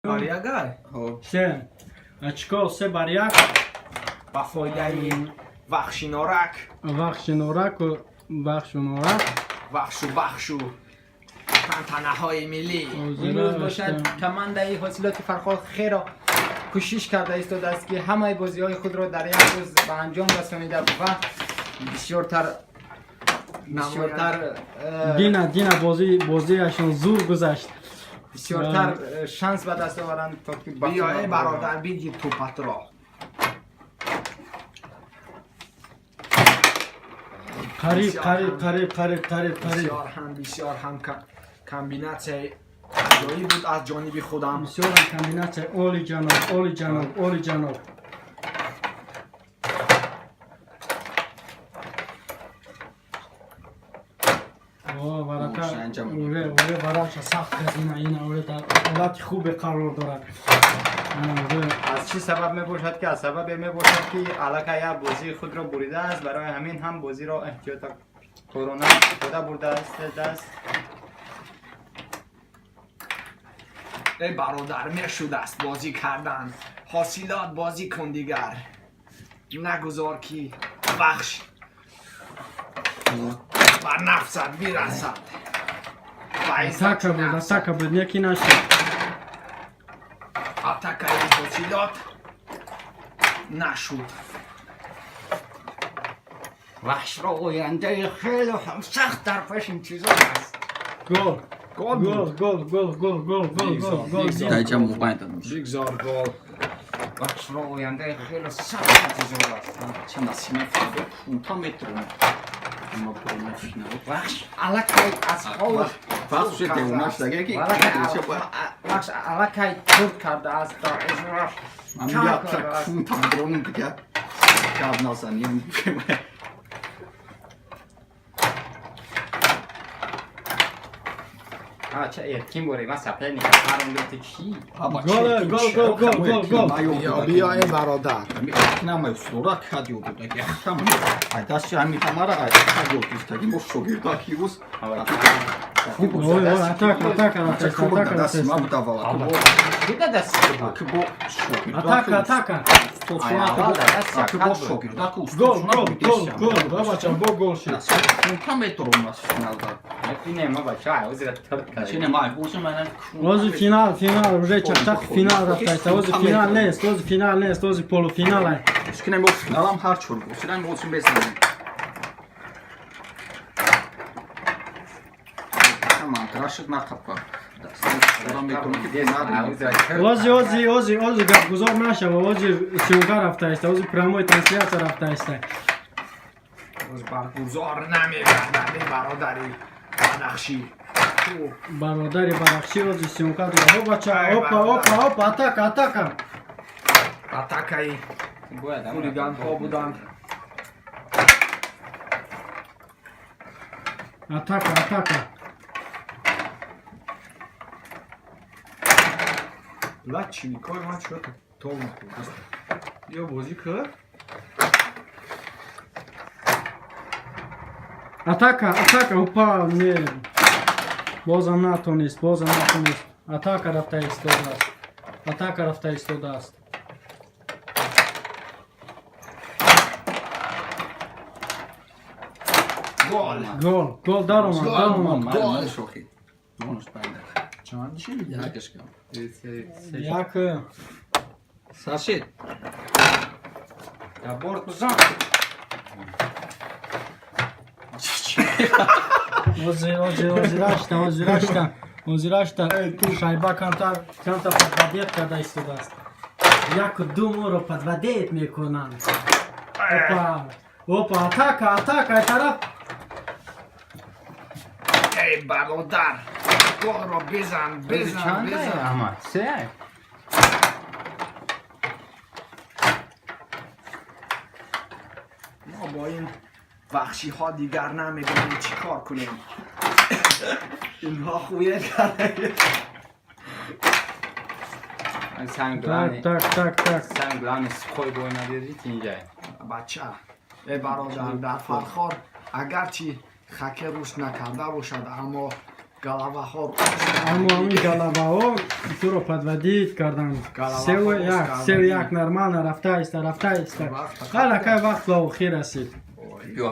Бар як. Се очко, 3-1. Ба фоидаи Вахши Норак. Вахши Нораку, Вахшу Норак. Вахшу, Вахшу, тантанаҳои миллӣ. Имрӯз бошад, командаи Ҳосилоти Фархор хело кӯшиш карда истодааст, ки ҳамаи бозиҳои худро дар як рӯз ба анҷом расонида ва бисёртар Дина бозиашон зур гузашт. Бисёртар шанс ба даст оваранд, то ки ба Биё, финал эй бародар, бигир тӯпатро. Қариб, Бисёр қариб, ҳам. қариб, қариб, қариб, қариб. Бисёр ҳам комбинатсияи аҷоиб буд аз ҷониби худам. Бисёр ҳам комбинатсия оли ҷаноб, оли ҷаноб, оли ҷаноб. О, ворота, уре, ворота сахт газина, ина, уре, дар ҳолати хубе қарор дорад. Ана, уре, Аз чӣ сабаб мебошад, ки аз сабабе мебошад, ки аллакай як бозии худро буридааст, барои ҳамин ҳам бозиро эҳтиёткорона истифода бурдааст даст. Эй бародар, мешудааст бозӣ кардан. Ҳосилот, бозӣ кун, дигар нагузор, ки Вахш бар нафсат бирасад. Ба иззати Атака буд, нафсат. атака буд, неки нашуд. Атакаи Ҳосилот нашуд. Вахшро ояндаи хеле ҳам сахт дар пеш интизор аст. Гол, Гол гол, буд. Гол, гол, гол, гол, гол, гол, гол. Бигзор. Даҷа мобайн дадам. Бигзор гол. Вахшро ояндаи хеле сахт интизор аст. Ча насима фунта метрон. Ма бурна финал. Вахш аллакай аз ҳол Вахш уже девонаш дага ки. Вахш аллакай турд кардааст то иҷрош. Ман як фунта метронум дига. Гап назанем. Ча эркин боре, ман соперник ҳаром гирифти чӣ? Гол, гол, гол, гол, гол, гол. Биё, эй бародар. Намай сура кад ёд даги. Хам. Ай дасти ҳами ҳамара ай кад ёд гифтаги мо шогирда ки рӯз. Ой, ой, атака, атака, атака, атака, Даст ма атака. будавала. Куда даст буд? Ки бо шогирда. Атака, атака. Ки бо шогирда ки. Гол, гол, гол, гол. Бабачам, бо гол шуд. Фунта метрон аз финалда. Не, ма бача, озира турд кард. Чине май бошем ман. Ози финал, финал, уже чақчақ финал рафтааст. Ози финал нест, ози финал нест, ози полуфинал. Шкинем бо финалам ҳар чор гол. Сирам бо безанем. Тамам, трашит нақапа. Ози, ози, ози, ози гапгузор нашава, ози съёмка рафтааст, ози прямой трансляция рафтааст. Боз баргузор намегардад, эй бародари Бадахшӣ. Ту Бародари Бадахшӣ ози съёмка дорад. О, бача, опа, опа, опа, атака, атака. Атакаи хулиганҳо буданд. Атака, атака. Ла чивикои ман чӯ то ё бозӣ кар. Атака, атака, опа, не. Бозам натонист, бозам натонист. Атака рафта истодааст. Атака рафта истодааст. Гол. Гол, гол даромад, даромад. Гол. Шохи. Бонус банда. Чанд шид? Якаш кам. Як. Сашид. Я борт бизан. Ози, ози, ози рашта, ози рашта. Ози рашта. Шайба камтар, камтар подводить карда истодааст. Яку ду моро подводить мекунанд. Опа, опа, атака, атака, ай тараф. Эй бародар, голро бизан, бизан, бизан. Ама се. Мо бо ин вахшиҳо дигар намедонем чӣ кор кунем. Инҳо хуе карда. Самый Так, главный, так, так, так. самый главный сухой бой надержите инҷа. Бача, эй бародар, дар Фархор агарчи хоккей рушд накарда бошад, аммо Галаваҳо. Аммо ҳамин галаваҳо туро подводить карданд. Галаваҳо Севу як, рост севу карданд. як, нормально рафта иста, рафта иста. Вақт Аллакай вақт ба охир расид. Биё.